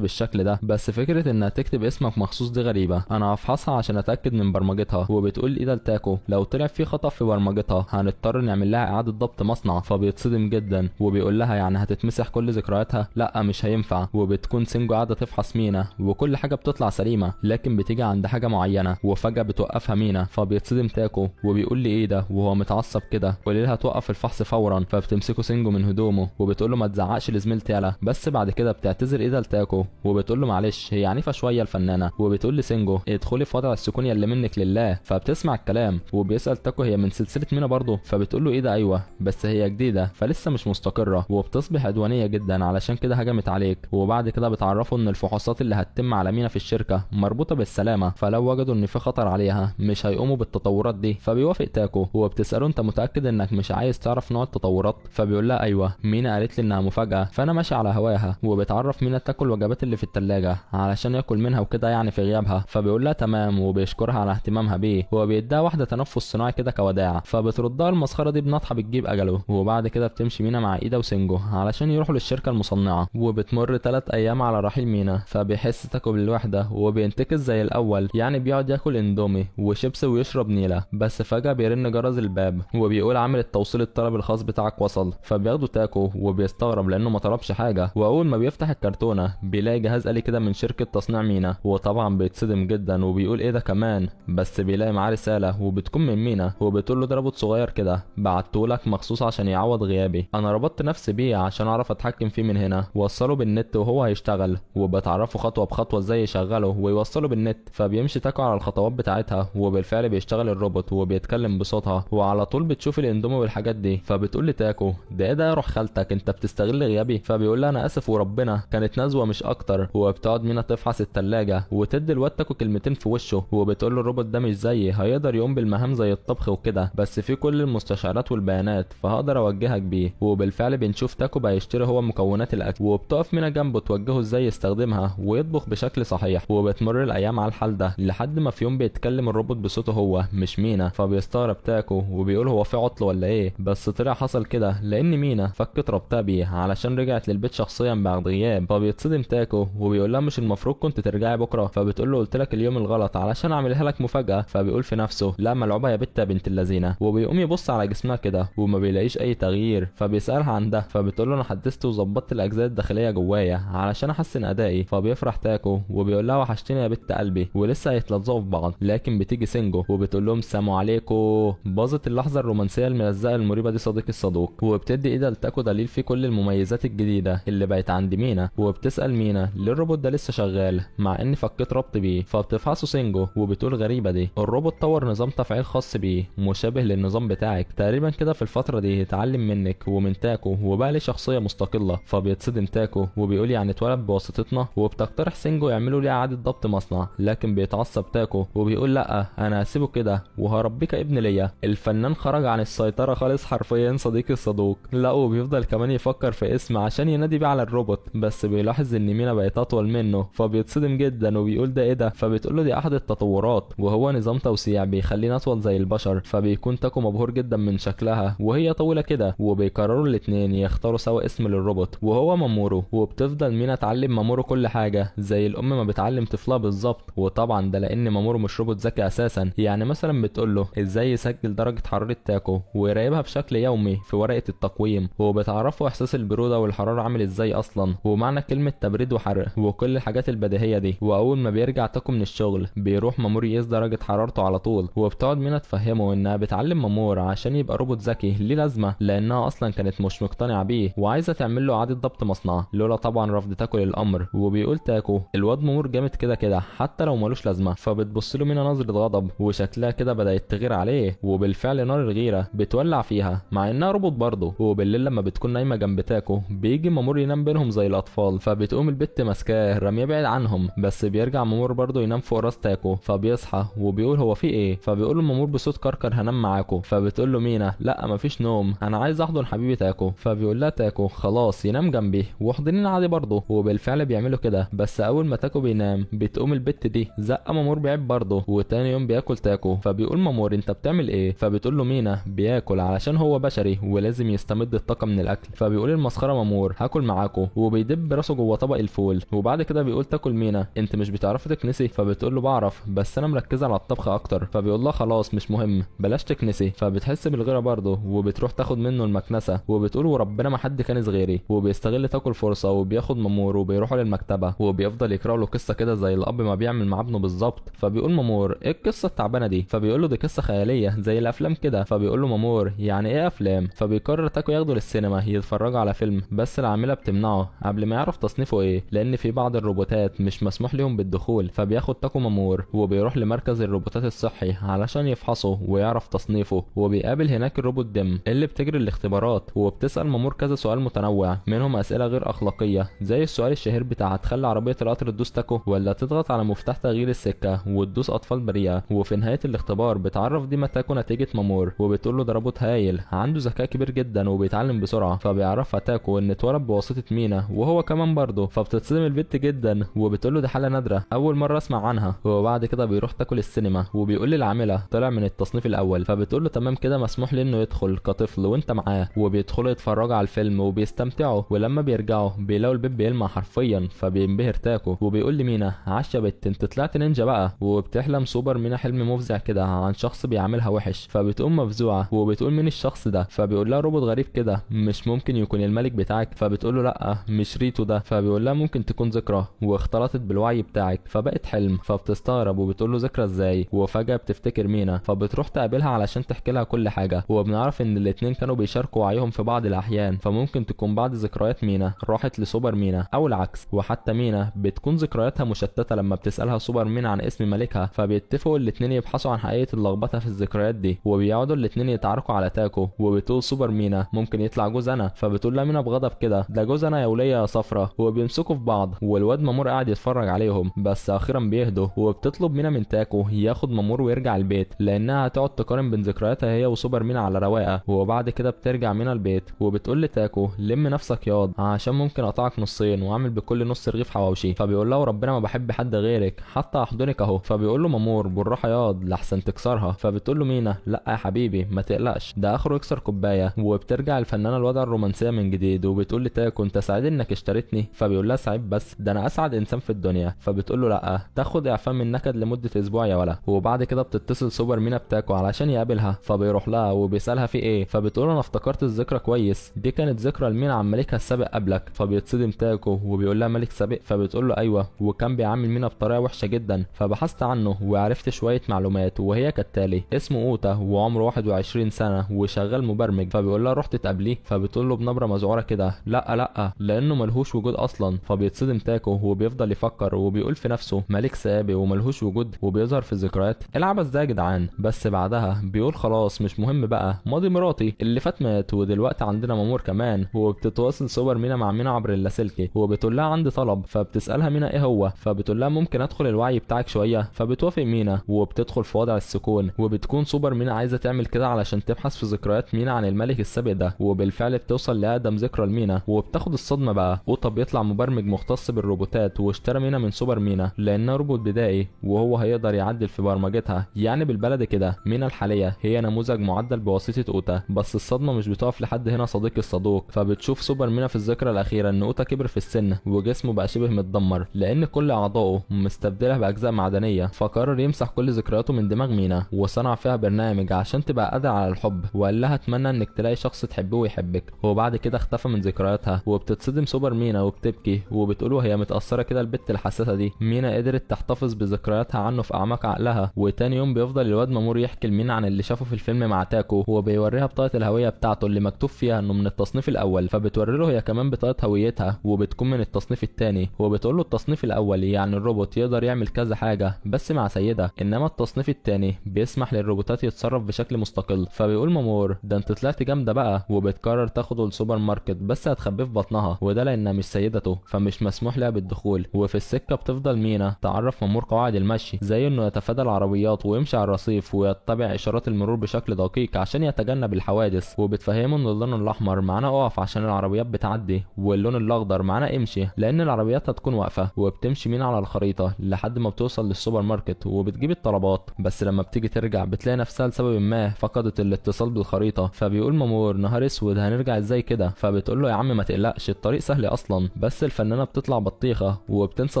بالشكل ده، بس فكرة انها تكتب اسمك مخصوص دي غريبة، انا هفحصها عشان اتاكد من برمجتها. وبتقول ايدا لتاكو لو طلع في خطا في برمجتها هنضطر نعمل لها اعاده ضبط مصنع. فبيتصدم جدا وبيقول لها يعني هتتمسح كل ذكرياتها؟ لا مش هينفع. وبتكون سينجو قاعدة تفحص مينا وكل حاجة بتطلع سليمة، لكن بتيجي عند حاجة معينة وفجاة بتوقفها مينا. فبيتصدم تاكو وبيقول لي ايه ده وهو متعصب كده، قولي لها توقف الفحص فورا. فبتمسكه سينجو من هدومه وبتقول له ما تزعقش لزميلتي يالا. بس بعد كده بتعتذر ايدا لتاكو وبتقول له معلش هي عنيفة شوية الفنانة، وبتقول لسينجو ادخلي في وضع السكون اللي منك لله. فبتسمع الكلام وبيسال تاكو هي من سلسلة مينا برضه؟ فبتقول له ايه ده ايوه بس هي جديدة فلسه مش مستقره وبتصبح عدوانية جدا علشان كده هجمت عليك. وبعد كده بتعرفوا ان الفحوصات اللي هتتم على مينا في الشركة مربوطة بالسلامة، فلو وجدوا ان في خطر عليها مش هيقوموا بالتطورات دي. فبيوافق تاكو وبتساله انت متاكد انك مش عايز تعرف نوع التطورات؟ فبيقول لها ايوه مينا قالت لي انها مفاجاة فانا ماشي على هواها. وبتعرف مينا تاكل الوجبات اللي في الثلاجة علشان ياكل منها وكده يعني في غيابها. فبيقول لها تمام وبيشكرها على اهتمامها بيه، وبيديها واحدة تنفس صناعي كده كوداع. فبتردها المسخره دي بنطحه بتجيب اجله. وبعد كده بتمشي مينا مع ايدا وسينجو علشان يروحوا للشركة المصنعة. وبتمر 3 ايام على رحيل مينا، فبيحس تاكو بالوحدة وبينتكس زي الاول، يعني بيقعد ياكل اندومي وشيبس ويشرب نيله. بس فجاة بيرن جرس الباب وبيقول عامل التوصيل الطلب الخاص بتاعك وصل. فبياخده تاكو وبيستغرب لانه ما طلبش حاجة، واول ما بيفتح الكرتونه بيلاقي جهاز آلي كده من شركة تصنيع مينا، وطبعا بيتصدم جدا وبيقول ايه ده كمان. بس بيلاقي معاه رسالة وبتكون من مينا وبتقول له ده روبوت صغير كده بعتهولك مخصوص عشان يعوض غيابي، انا ربطت نفسي بيه عشان اعرف اتحكم فيه من هنا، وصله بالنت وهو هيشتغل. وبتعرفه خطوة بخطوة ازاي يشغله ويوصله بالنت. فبيمشي تاكو على الخطوات بتاعتها وبالفعل بيشتغل الروبوت وبيتكلم بصوتها، وعلى طول بتشوف الاندومي والحاجات دي. فبتقول لتاكو ده ايه ده يا روح خالتك انت بتستغل غيابي؟ فبيقول لها انا اسف وربنا كانت نزوة مش اكتر. وبتقعد مينا تفحص الثلاجة وتدي الواد تاكو كلمتين في وشه وبتقول له الروبوت ده مش زيي هيقدر يقوم بالمهام زي الطبخ وكده، بس في كل المستشعرات والبيانات فهقدر اوجهك بيه. وبالفعل بنشوف تاكو بقى يشتري هو مكونات الاكل، وبتقف مينا جنبه توجهه ازاي يستخدمها ويطبخ بشكل صحيح. وبتمر الايام على الحال ده لحد ما في يوم بيتكلم الروبوت بصوته هو مش مينا. فبيستغرب تاكو وبيقول هو في عطل ولا ايه؟ بس طلع حصل كده لان مينا فكت ربطها بيه علشان رجعت للبيت شخصيا بعد غياب. فبيتصدم تاكو وبيقول لها مش المفروض كنت ترجعي بكره؟ فبتقول له قلت لك اليوم الغلط علشان اعملها لك مفاجاة. فبيقول في نفسه لا ملعوبه يا بت يا بنت اللذينه، وبيقوم يبص على جسمها كده وما بيلاقيش اي تغيير. فبيسالها عن ده فبتقول له انا حدثت وظبطت الاجزاء الداخلية جوايا علشان احسن ادائي. فبيفرح تاكو وبيقول لها وحشتني يا بت قلبي، ولسه هيتلزقوا في بعض. لكن بتيجي سينجو وبتقول لهم سلام عليكم، باظت اللحظة الرومانسية الملزقه المريبه دي صديقي الصدوق. وبتدي ايدا لتاكو دليل في كل المميزات الجديدة اللي بقت عند مينا، وبتسال مينا ليه الروبوت ده لسه شغال مع اني فكيت ربط بيه. فبتفحصه سينجو وبتقول غريبة دي، الروبوت طور نظام تفعيل خاص بيه مشابه للنظام بتاعك تقريبا كده في الفترة دي، اتعلم منك ومن تاكو وبقى ليه شخصية مستقلة. فبيتصدم تاكو وبيقول يعني اتولد بواسطتنا. وبتقترح سينجو يعملوا ليه اعاده ضبط مصنع، لكن بيتعصب تاكو وبيقول لا انا هسيبه كده وهربيك ابن ليا. الفنان خرج عن السيطرة خالص حرفيا صديقي الصدوق. لا وبيفضل كمان يفكر في اسم عشان ينادي بيه على الروبوت، بس بيلاحظ ان مينا بقت اطول منه فبيتصدم جدا وبيقول ده ايه ده؟ فبتقول له دي احد التطورات وهو نظام توسيع بيخلينا اطول زي البشر. فبيكون تاكو مبهور جدا من شكلها وهي طويلة كده، وبيقرروا الاثنين يختاروا سوا اسم للروبوت وهو مامورو. وبتفضل مينا تعلم مامورو كل حاجة زي الام ما بتعلم طفلها بالظبط، وطبعا ده لان مامورو مش روبوت ذكي اساسا. يعني مثلا بتقول له ازاي يسجل درجه حرارة تاكو ويراقبها بشكل يومي في ورقة التقويم، وبتعرفه احساس البرودة والحرارة عامل ازاي اصلا ومعنى كلمة تبريد وحرق وكل الحاجات البديهيه دي. واول ما بيرجع تاكو من الشغل بيروح مامورو يقيس درجه حرارته على طول، وبتقعد مينا تفهمه انها بتعلم مامور عشان يبقى روبوت ذكي ليه لازمه، لانها اصلا كانت مش مقتنعة بيه وعايزه تعمل له اعاده ضبط مصنع، لولا طبعا رفض تاكو للامر. وبيقول تاكو الواد مامور جامد كده كده حتى لو ملوش لازمه. فبتبص له مينا نظره غضب وشكلها كده بدات تغير عليه، وبالفعل نار الغيرة بتولع فيها مع انها روبوت برضه. وبالليل لما بتكون نايمة جنب تاكو بيجي مامور ينام بينهم زي الاطفال، فبتقوم البت ماسكاه رمية بعيد عنهم، بس بيرجع مامور برضه ينام فوق راس تاكو. فبيصحى وبيقول هو في ايه؟ فبيقول له مامور بصوت كركر هنام معاكو. فبتقول له مينا لا مفيش نوم، انا عايز احضن حبيبي تاكو. فبيقول لها تاكو خلاص ينام جنبي واحضنين عادي برضه، وبالفعل بيعملوا كده. بس اول ما تاكو بينام بتقوم البت دي زقه مامور بعيد برضه، وتاني يوم بياكل تاكو. فبيقول مامور انت بتعمل ايه؟ فبتقول له مينا بياكل علشان هو بشري ولازم يستمد الطاقة من الاكل. فبيقول المسخره مامور هاكل معاكو، وبيدب راسه جوه طبق الفول. وبعد كده بيقول تاكل مينا انت مش بتعرفي تكنسي؟ فبتقول له بعرف بس انا مركزه على الطبخ اكتر. فبيقول لها خلاص مش مهم بلاش تكنسي. فبتحس بالغيره برضه وبتروح تاخد منه المكنسة وبتقول وربنا ما حد كنس غيري. وبيستغل تاكل فرصة وبياخد مامور وبيروحوا للمكتبه، وبيفضل يقرا له قصة كده زي الاب ما بيعمل مع ابنه بالظبط. فبيقول مامور ايه القصة التعبانة دي؟ فبيقول له دي قصة خيالية زي الافلام كده. فبيقول له مامور يعني ايه افلام؟ فبيقرر تاكو ياخده للسينما يتفرجوا على فيلم، بس العاملة بتمنعه قبل ما يعرف تصنيفه ايه، لان في بعض الروبوتات مش مسموح لهم بالدخول. فبياخد تاكو مامور وبيروح لمركز الروبوتات الصحي علشان يفحصه ويعرف تصنيفه، وبيقابل هناك الروبوت دم اللي بتجري الاختبارات، وبتسأل مامور كذا سؤال متنوع منهم اسئلة غير اخلاقية زي السؤال الشهير بتاع هتخلي عربية القطر تدوس تاكو ولا تضغط على مفتاح تغيير السكة وتدوس اطفال بريئة. وفي نهاية الاختبار بتعرف ديما تاكو نتيجة مامور وبتقول له ده روبوت هايل عنده ذكاء كبير جدا وبيتعلم بسرعة. فبيعرفها تاكو ان اتولد بواسطة مينا وهو كمان برضه، فبتتصدم البت جدا وبتقول له ده حاله نادرة اول مرة اسمع عنها. وبعد كده بيروح تاكو للسينما وبيقول للعامله طلع من التصنيف الاول، فبتقول له تمام كده مسموح لي انه يدخل كطفل وانت معاه. وبيدخلوا يتفرجوا على الفيلم وبيستمتعوا، ولما بيرجعوا بيلاقوا البيت بيلمع حرفيا. فبينبهر تاكو وبيقول لمينا عاش يا بت انت طلعت نينجا بقى. وبتحلم سوبر مينا حلم مفزع كده عن شخص بيعملها وحش، فبتقوم مفزوعه وبتقول مين الشخص ده؟ فبيقول لها روبوت غريب كده مش ممكن يكون الملك بتاعك؟ فبتقول له لا مش ريتو ده. فبيقول لها ممكن تكون ذكرى واختلطت بالوعي بتاعك فبقت حلم. فبتستغرب وبتقول له ذكرى ازاي؟ وفجأة بتفتكر مينا، فبتروح تقابلها علشان تحكي لها كل حاجة. وبنعرف ان الاتنين كانوا بيشاركوا وعيهم في بعض الاحيان، فممكن تكون بعض ذكريات مينا راحت لسوبر مينا او العكس. وحتى مينا بتكون ذكرياتها مشتتة لما بتسألها سوبر مينا عن اسم ملكها، فبيتفقوا الاتنين يبحثوا عن حقيقة اللخبطة في الذكريات دي. وبيقعدوا الاتنين يتعاركوا على تاكو، وبتقول سوبر مينا ممكن يطلع جوز انا، فبتقول لها مينا بغضب كده ده جوز انا يا وليه يا صفرة. وبيمسكوا في بعض والواد مامور قاعد يتفرج عليهم، بس اخيرا بيهدوا. وبتطلب مينا من تاكو ياخد مامور ويرجع البيت لانها هتقعد تقارن بين ذكرياتها هي وسوبر مينا على رواقه. وبعد كده بترجع مينا البيت وبتقول لتاكو لم نفسك ياض عشان ممكن اقطعك نصين واعمل بكل نص رغيف حواوشي. فبيقول لها وربنا ما بحب حد غيرك حتى احضنك اهو. فبيقول له مامور بالراحة ياض لحسن تكسرها. فبتقول له مينا لا يا حبيبي ما تقلقش ده اخره يكسر كوباية. وبترجع الفنانة الوضع الرومانسية من جديد وبتقول لتاكو انت سعيد انك اشتريتني؟ فبيقول لها سعيد بس ده انا اسعد انسان في الدنيا. فبتقول له لا تاخد اعفاء من نكد لمدة اسبوع يا ولا. وبعد كده بتتصل سوبر مينا بتاكو علشان يقابلها، فبيروح لها وبيسالها في ايه؟ فبتقول انا افتكرت الذكرى كويس، دي كانت ذكرى لمينا عن ملكها السابق قبلك. فبيتصدم تاكو وبيقول لها ملك سابق؟ فبتقول له ايوه وكان بيعامل مينا بطريقة وحشة جدا. فبحثت عنه وعرفت شوية معلومات وهي كالتالي: اسمه اوتا وعمره 21 سنة وشغال مبرمج. فبيقول لها رحت تقابليه؟ فبتقول له بنبره مذعوره كده لا لا لانه ملهوش وجود اصلا. فبيتصدم تاكو وبيفضل يفكر وبيقول في نفسه ملك سابق وملهوش وجود وبيظهر في الذكريات، العبث ده يا جدعان. بس بعدها بيقول خلاص مش مهم بقى ماضي مراتي اللي فات مات ودلوقتي عندنا مامور كمان. وبتتواصل سوبر مينا مع مينا عبر اللاسلكي وبتقول لها عندي طلب. فبتسالها مينا ايه هو؟ فبتقول لها ممكن ادخل الوعي بتاعك شوية؟ فبتوافق مينا وبتدخل في وضع السكون. وبتكون سوبر مينا عايزه تعمل كده علشان تبحث في ذكريات مينا عن الملك السابق ده، وبالفعل بتوصل لاقدم ذكرى لمينا وبتاخد الصدمة بقى. اوتا بيطلع مبرمج مختص بالروبوتات واشترى مينا من سوبر مينا لانها روبوت بدائي وهو هيقدر يعدل في برمجتها، يعني بالبلد كده مينا الحالية هي نموذج معدل بواسطة اوتا. بس الصدمة مش بتقف لحد هنا صديقي الصدوق. فبتشوف سوبر مينا في الذكرى الاخيرة ان اوتا كبر في السن وجسمه بقى شبه متدمر لان كل اعضائه مستبدله باجزاء معدنية، فقرر يمسح كل ذكرياته من دماغ مينا وصنع فيها برنامج عشان تبقى قادرة على الحب، وقال لها اتمنى انك تلاقي شخص تحبه ويحبك. وبعد كده اختفى من ذكرياتها. وبتتصدم سوبر مينا وبتبكي وبتقول وهي متاثرة كده البت الحساسة دي مينا قدرت تحتفظ بذكرياتها عنه في اعماق عقلها. وتاني يوم بيفضل الواد مامور يحكي لمينا عن اللي شافه في الفيلم مع تاكو وبيوريها بطاقة الهوية بتاعته اللي مكتوب فيها انه من التصنيف الاول. فبتوري له هي كمان بطاقة هويتها وبتكون من التصنيف الثاني، وبتقول له التصنيف الاول يعني الروبوت يقدر يعمل كذا حاجة بس مع سيده، انما التصنيف الثاني بيسمح للروبوتات يتصرف بشكل مستقل. فبيقول مامور ده انت طلعت جامدة بقى. وبتقرر تاخده للسوبر ماركت بس بس هتخبيه في بطنها، وده لانها مش سيدته فمش مسموح لها بالدخول. وفي السكة بتفضل مينا تعرف مامور قواعد المشي، زي انه يتفادى العربيات ويمشي على الرصيف ويتبع اشارات المرور بشكل دقيق عشان يتجنب الحوادث. وبتفهمه ان اللون الاحمر معناه اقف عشان العربيات بتعدي، واللون الاخضر معناه امشي لان العربيات هتكون واقفة. وبتمشي مينا على الخريطة لحد ما بتوصل للسوبر ماركت وبتجيب الطلبات، بس لما بتيجي ترجع بتلاقي نفسها لسبب ما فقدت الاتصال بالخريطة. فبيقول مامور نهار اسود هنرجع ازاي كده؟ فبتقول له يا عم ما تقلقش الطريق سهل اصلا، بس الفنانة بتطلع بطيخه وبتنسى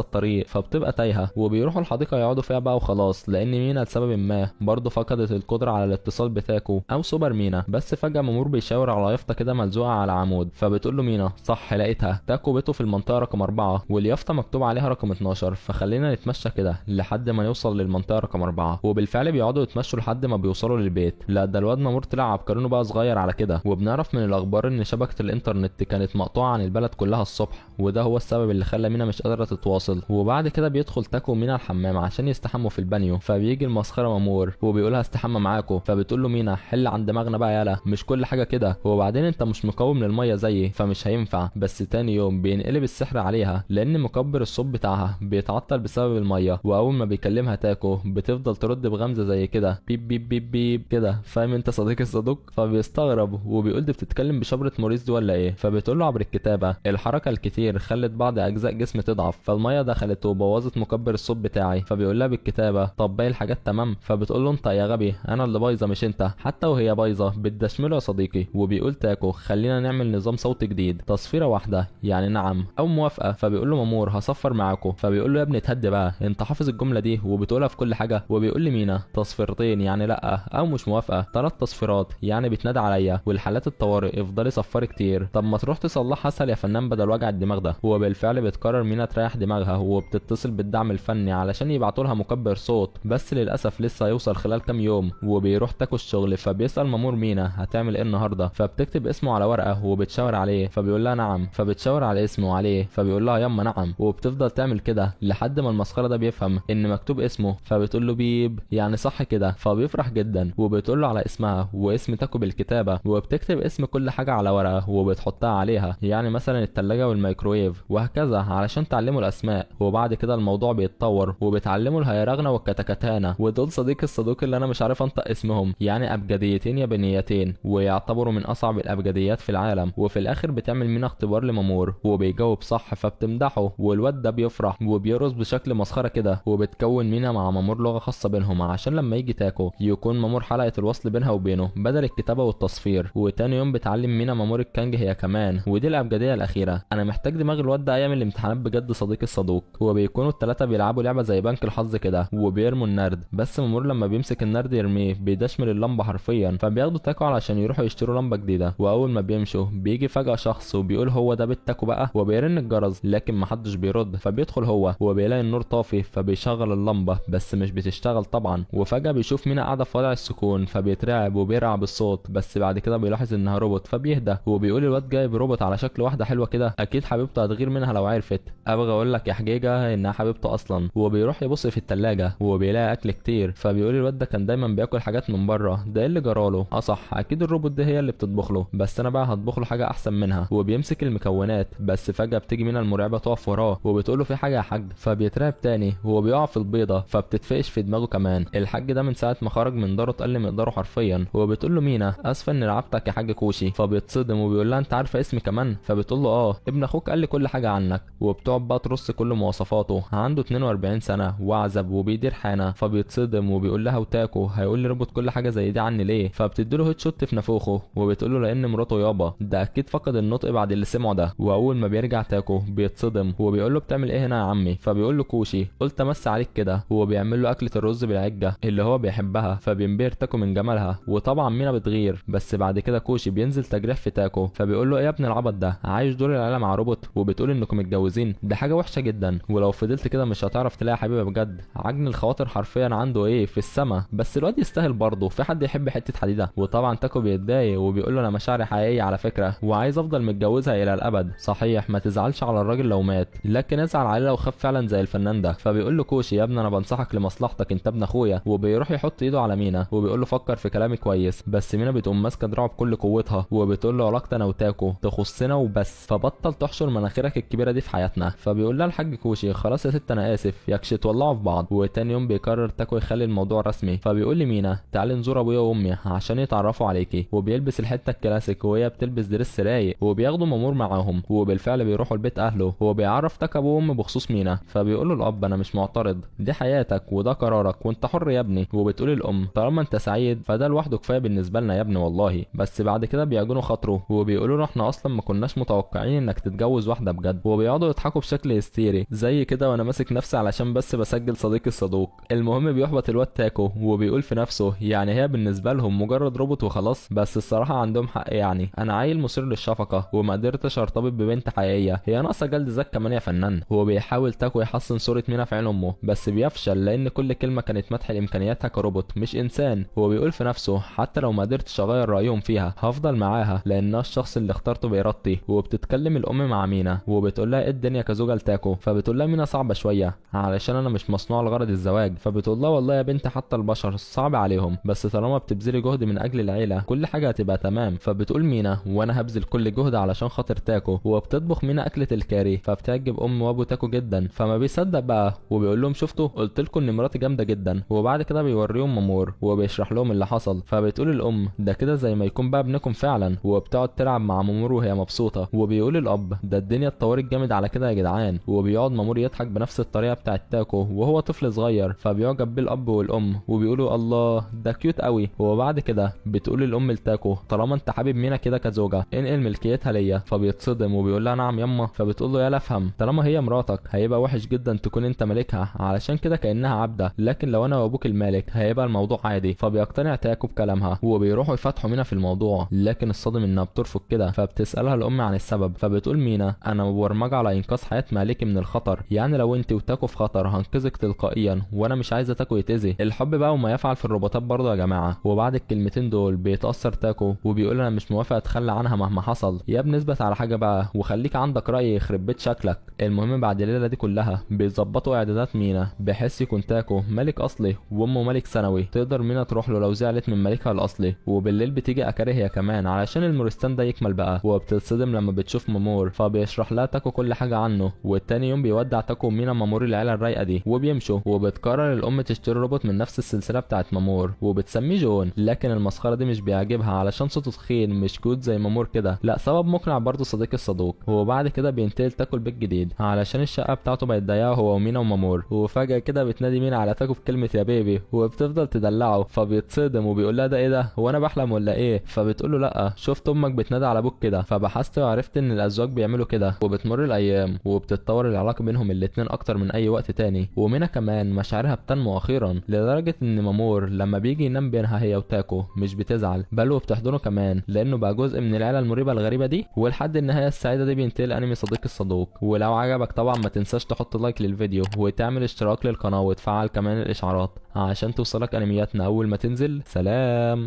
الطريق فبتبقى تايهه. وبيروحوا الحديقة يقعدوا فيها بقى وخلاص، لان مينا لسبب ما برضه فقدت القدرة على الاتصال بتاكو او سوبر مينا. بس فجاة مامور بيشاور على يافطة كده ملزوقه على عمود، فبتقول له مينا صح لقيتها، تاكو بيته في المنطقة رقم 4 واليافطه مكتوب عليها رقم 12، فخلينا نتمشى كده لحد ما نوصل للمنطقة رقم 4. وبالفعل بيقعدوا يتمشوا لحد ما بيوصلوا للبيت. لا ده الواد مامور طلع عبقرينه بقى صغير على كده. وبنعرف من الاخبار ان شبكة الانترنت كانت مقطوعة عن البلد كلها الصبح، وده هو السبب اللي خلى مينا مش قادرة تتواصل. وبعد كده بيدخل تاكو ومينا الحمام عشان يستحموا في البانيو، فبيجي المسخره مامور وبيقولها استحمى معاكو، فبتقول له مينا حل عن دماغنا بقى يالا مش كل حاجة كده، وبعدين انت مش مقاوم للمية زيي فمش هينفع. بس تاني يوم بينقلب السحر عليها لان مكبر الصوت بتاعها بيتعطل بسبب المية، واول ما بيكلمها تاكو بتفضل ترد بغمزه زي كده بيب بيب بيب بيب كده، فاهم انت صديقي الصدوق؟ فبيستغرب وبيقول دي بتتكلم بشبره موريس دي ولا ايه؟ فبتقول له عبر الكتابة الحركة الكتير خلت بعض اجزاء جسمي تضعف، فالميه دخلت وبوظت مكبر الصوت بتاعي. فبيقول لها بالكتابة طب باقي الحاجات تمام؟ فبتقول له انت يا غبي انا اللي بايظة مش انت، حتى وهي بايظة بتدشمله يا صديقي. وبيقول تاكو خلينا نعمل نظام صوت جديد، تصفيره واحدة يعني نعم او موافقة. فبيقول له مامور هصفر معاكو، فبيقول له يا ابني اتهدي بقى انت حافظ الجملة دي وبتقولها في كل حاجة. وبيقول لمينا تصفيرتين يعني لا او مش موافقة، 3 تصفيرات يعني بتنادى عليا، والحالات الطوارئ افضلي صفري كتير، طب ما تروح تصلحها اسهل يا فنان بدل وجع الدماغ ده. وبالفعل بتقرر مينا تريح دماغها وبتتصل بالدعم الفني علشان يبعتوا لها مكبر صوت، بس للاسف لسه هيوصل خلال كام يوم. وبيروح تاكو الشغل، فبيسال مامور مينا هتعمل ايه النهارده؟ فبتكتب اسمه على ورقة وبتشاور عليه، فبيقول لها نعم، فبتشاور على اسمه عليه، فبيقول لها يما نعم. وبتفضل تعمل كده لحد ما المسخره ده بيفهم ان مكتوب اسمه، فبتقول له بيب يعني صح كده، فبيفرح جدا وبتقول له على اسمها واسم تاكو بالكتابة، وبتكتب اسم كل حاجة على ورقة وبتحطها عليها، يعني مثلا الثلاجة والميكرويف وهكذا علشان تعلمه الاسماء. وبعد كده الموضوع بيتطور وبتعلمه الهيرغنه والكتكتانه، ودول صديق الصدوق اللي انا مش عارف انطق اسمهم، يعني ابجديتين يابانيتين ويعتبروا من اصعب الابجديات في العالم. وفي الاخر بتعمل مينا اختبار لمامور وبيجاوب صح فبتمدحه، والواد ده بيفرح وبيرقص بشكل مسخرة كده. وبتكون مينا مع مامور لغة خاصة بينهم عشان لما يجي تاكو يكون مامور حلقة الوصل بينها وبينه بدل الكتابة والتصفير. وتاني يوم بتعلم مينا مامور الكانج هي كمان، ودي الابجدية الاخيرة. انا محتاج دماغ الواد ده ايام الامتحانات بجد صديقي الصدوق. وبيكونوا الثلاثة بيلعبوا لعبه زي بنك الحظ كده وبيرموا النرد، بس مامور لما بيمسك النرد يرميه بيدشمل اللمبة حرفيا، فبياخدوا تاكو علشان يروحوا يشتروا لمبة جديدة. واول ما بيمشوا بيجي فجاة شخص وبيقول هو ده بيت تاكو بقى، وبيرن الجرس لكن محدش بيرد. فبيدخل هو وبيلاقي النور طافي فبيشغل اللمبة بس مش بتشتغل طبعا. وفجاة بيشوف مينا قاعدة في وضع السكون فبيترعب وبيرعب بالصوت، بس بعد كده بيلاحظ انها روبوت فبيهدى وبيقول الواد جايب روبوت على شكل واحدة حلوة كده، اكيد حبيبته هتغير منها لو عرفت، ابغى اقول لك يا حجيجه انها حبيبته اصلا. وبيروح يبص في الثلاجة وبيلاقي اكل كتير، فبيقول الواد ده كان دايما بياكل حاجات من بره، ده ايه اللي جراله؟ اه صح اكيد الروبوت دي هي اللي بتطبخ له، بس انا بقى هطبخ له حاجة احسن منها. وبيمسك المكونات، بس فجاة بتيجي مينا المرعبة تقف وراه وبتقول له في حاجة يا حاج، فبيترعب تاني وبيقع في البيضة فبتتفقش في دماغه كمان. الحاج ده من ساعة ما خرج من داره اتقل مقداره حرفيا. وبتقول له مينا اسفه اني لعبتك يا حاج كوشي، فبيتصدم وبيقول لها انت عارفه اسمي كمان؟ فبتقول له اه ابن اخوك قال لي كل حاجة عنك. وبتقعد بقى ترص كل مواصفاته، عنده 42 سنة وعزب وبيدير حانة، فبيتصدم وبيقول لها وتاكو هيقول لي ربط كل حاجة زي دي عني ليه؟ فبتدي له headshot في نافوخه وبتقول له لان مراته يابا، ده اكيد فقد النطق بعد اللي سمعه ده. واول ما بيرجع تاكو بيتصدم وبيقول له بتعمل ايه هنا يا عمي؟ فبيقول له كوشي قلت امس عليك كده. وبيعمل له اكله الرز بالعجه اللي هو بيحبها، فبينبهر تاكو من جمالها، وطبعا مينا بتغير. بس بعد كده كوشي بينزل تجريح في تاكو، فبيقول له ايه يا ابن العبط ده عايش دور العيلة مع روبوت وبتقول انكم متجوزين، ده حاجة وحشة جدا، ولو فضلت كده مش هتعرف تلاقي حبيبه بجد. عجن الخواطر حرفيا عنده ايه في السما، بس الواد يستاهل برضه، في حد يحب حتة حديده؟ وطبعا تاكو بيتضايق وبيقول له انا مشاعري حقيقية على فكرة وعايز افضل متجوزها الى الابد، صحيح ما تزعلش على الراجل لو مات لكن ازعل عليه لو خاف فعلا زي الفنان ده. فبيقول له كوشي يا ابني انا بنصحك لمصلحتك انت ابن اخويا. وبيروح يحط ايده على مينا وبيقول له فكر في كلامي كويس، بس مينا بتقوم ماسكه دراعه بكل قوتها وبتقول له علاقتي انا وتاكو تاكو تخصنا وبس، فبطل تحشر مناخيرك الكبيرة دي في حياتنا. فبيقول لها الحاج كوشي خلاص يا ست انا اسف، يكش تولعوا في بعض. وتاني يوم بيقرر تاكو يخلي الموضوع رسمي، فبيقول لمينا تعالي نزور ابويا وامي عشان يتعرفوا عليكي، وبيلبس الحتة الكلاسيك وهي بتلبس dress رايق، وبياخدوا مامور معاهم، وبالفعل بيروحوا البيت اهله. وبيعرف تاكو ابوه وامه بخصوص مينا، فبيقول له الاب انا مش معترض، دي حياتك وده قرارك وانت حر يا ابني. وبتقول الام طالما انت سعيد فده لوحده كفاية بالنسبة لنا يا ابني والله. بس بعد كده بيعجنوا خاطره وبيقولوا له احنا اصلا ما كناش متوقعين انك تتجوز واحدة بجد، وبيقعدوا يضحكوا بشكل هستيري زي كده وانا ماسك نفسي علشان بس بسجل صديقي الصدوق. المهم بيحبط الواد تاكو وبيقول في نفسه يعني هي بالنسبة لهم مجرد روبوت وخلاص، بس الصراحة عندهم حق، يعني انا عيل مثير للشفقه وما قدرتش ارتبط ببنت حقيقية، هي ناقصه جلد ذات كمان يا فنان. هو بيحاول تاكو يحسن صوره مينا في عين امه بس بيفشل، لان كل كلمة كانت مدح لامكانياتها كروبوت مش انسان. هو بيقول في نفسه حتى لو ما قدرتش اغير رايهم فيها هفضل معاها لانها الشخص اللي اخترته بارادتي. وبتتكلم الام مع مينا وبتقول لها ايه الدنيا كزوجة لتاكو، فبتقول لها مينا صعبة شوية علشان انا مش مصنوع لغرض الزواج. فبتقول لها والله يا بنت حتى البشر صعب عليهم، بس طالما بتبذلي جهد من اجل العيلة كل حاجة هتبقى تمام. فبتقول مينا وانا هبذل كل جهد علشان خاطر تاكو. وبتطبخ مينا اكله الكاري فبتعجب ام وابو تاكو جدا، فما بيصدق بقى وبيقول لهم شفتوا قلت لكم ان مراتي جامدة جدا. وبعد كده بيوريهم مامور وبيشرح لهم اللي حصل، فبتقول الام ده كده زي ما يكون بقى ابنكم فعلا. وبتقعد تلعب مع مامور وهي مبسوطة. وبيقول الاب ده الدنيا اتطورت جامد على كده يا جدعان. وبيقعد مامور يضحك بنفس الطريقة بتاعت تاكو وهو طفل صغير، فبيعجب بيه الاب والام وبيقولوا الله ده cute قوي. وبعد كده بتقول الام لتاكو طالما انت حابب مينا كده كزوجة انقل ملكيتها ليا. فبيتصدم وبيقول لها نعم يما. فبتقول له يا افهم طالما هي مراتك هيبقى وحش جدا تكون انت مالكها، علشان كده كانها عبده، لكن لو انا وابوك المالك هيبقى الموضوع عادي. فبيقتنع تاكو بكلامها وبيروحوا يفتحوا مينا في الموضوع، لكن الصدم انها بترفض كده. فبتسالها الام عن السبب، فبتقول مينا انا مبرمجه على انقاذ حياة مالكي من الخطر، يعني لو انت وتاكو في خطر هنقذك تلقائيا وانا مش عايزه تاكو يتاذي. الحب بقى وما يفعل في الروبوتات برضه يا جماعة. وبعد الكلمتين دول بيتاثر تاكو وبيقول انا مش موافق اتخلى عنها مهما حصل، يا ابني اثبت على حاجة بقى وخليك عندك راي يخرب بيت شكلك. المهم بعد الليلة دي كلها بيظبطوا اعدادات مينا بحيث يكون تاكو ملك اصلي وامه ملك ثانوي، تقدر مينا تروح له لو زعلت من ملكها الاصلي. وبالليل بتيجي اكاري هي كمان علشان المورستان ده يكمل بقى، وبتتصدم لما بتشوف مامور، فبيشرح لها تاكو كل حاجة عنه. والتاني يوم بيودع تاكو ومينا مامور العيلة الرايقه دي وبيمشوا. وبتقرر الام تشتري روبوت من نفس السلسلة بتاعت مامور وبتسميه جون، لكن المسخره دي مش بيعجبها علشان صوته تخين مش cute زي مامور كده، لا سبب مقنع برضه صديقي الصدوق. وبعد كده بينتقل تاكو البيت جديد علشان الشقة بتاعته بقت ضيقه هو ومينا ومامور. وفجاة كده بتنادي مينا على تاكو بكلمه يا baby وبتفضل تدلعه، فبيتصدم وبيقول لها ده ايه ده هو انا بحلم ولا ايه؟ فبتقول له لا شفت امك بتنادي على ابوك كده، فبحثت وعرفت ان الازواج بيعملوا كده. وبتمر الايام وبتتطور العلاقة بينهم الاتنين اكتر من اي وقت تاني، ومينا كمان مشاعرها بتنمو اخيرا لدرجة ان مامور لما بيجي ينام بينها هي وتاكو مش بتزعل، بل وبتحضنه كمان لانه بقى جزء من العيلة المريبه الغريبة دي. ولحد النهاية السعيدة دي بينتهي الانمي صديقي الصدوق. ولو عجبك طبعا ما تنساش تحط like للفيديو وتعمل اشتراك للقناة وتفعل كمان الاشعارات عشان توصلك انمياتنا اول ما تنزل. سلام.